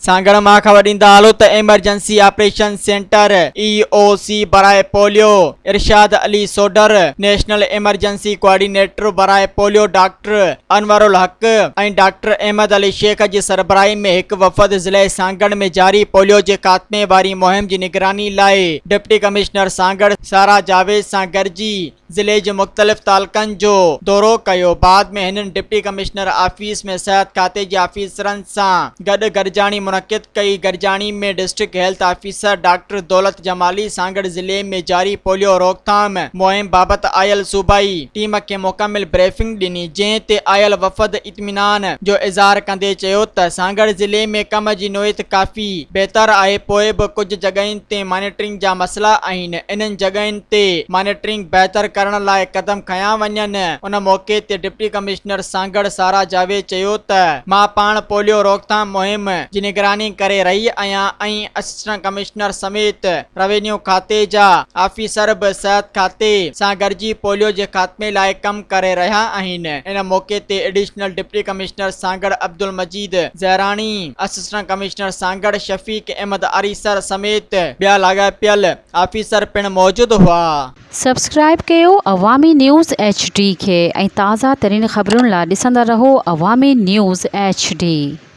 سانگهڙ مان خبر ڏيندا هلو ته emergency operation centre, E O C, برائي polio Irshad Ali Sodhar, national emergency coordinator برائي polio doctor Anwar ul Haq ۽ doctor Ahmed Ali Shaikh جي سربراهي ۾ هڪ وفد ضلعي سانگهڙ ۾ جاري پوليو جي خاتمي واري مهم جي نگراني لاء ڊپٽي ڪمشنر سانگهڙ سارا جاويد سان گڏجي ضلعي جي مختلف تعلقن جو دورو ڪيو بعد ۾ هنن ڊپٽي ڪمشنر آفيس ۾ صحت کاتي جي آفيسرن سان گڏ گڏجاڻي منعقد ڪئي گڏجاڻي ۾ district health officer doctor Daulat Jamali Sanghar ضلعي ۾ جاري پوليو روڪٿام مهم بابت آيل صوبائي ٽيم کي مڪمل بريفنگ ڏني جنهن تي آيل وفد اطمينان جو اظهار ڪندي چيو ته سانگهڙ ضلعي ۾ ڪم جي نوعيت ڪافي بهتر آهي پوء به ڪجهه جڳهين تي مانيٽرنگ جا مسئلا آهن انهن جڳهين تي مانيٽرنگ بهتر ڪرڻ لاء قدم کنيا وڃن ان موقعي تي ڊپٽي ڪمشنر سانگهڙ سارا جاويد چيو ته مان پاڻ پوليو روڪٿام مهم جي نگراني ڪري رهي آهيان ۽ اسسٽنٽ ڪمشنر سميت روينيو کاتي جا آفيسر به صحت کاتي سان گڏجي پوليو جي خاتمي لاء ڪم ڪري رهيا آهن. ان موقعي تي additional deputy commissioner Sanghar Abdul Majeed Zahrani, assistant commissioner Sanghar Shafiq Ahmed Arisar سميت ٻيا لاڳاپيل آفيسر پڻ موجود هئا. سبسڪرائيب ڪيو عوامي نيوز ايڇ ڊي کي ۽ تازه ترين خبرن لا ڏسندا رهو عوامي نيوز ايڇ ڊي.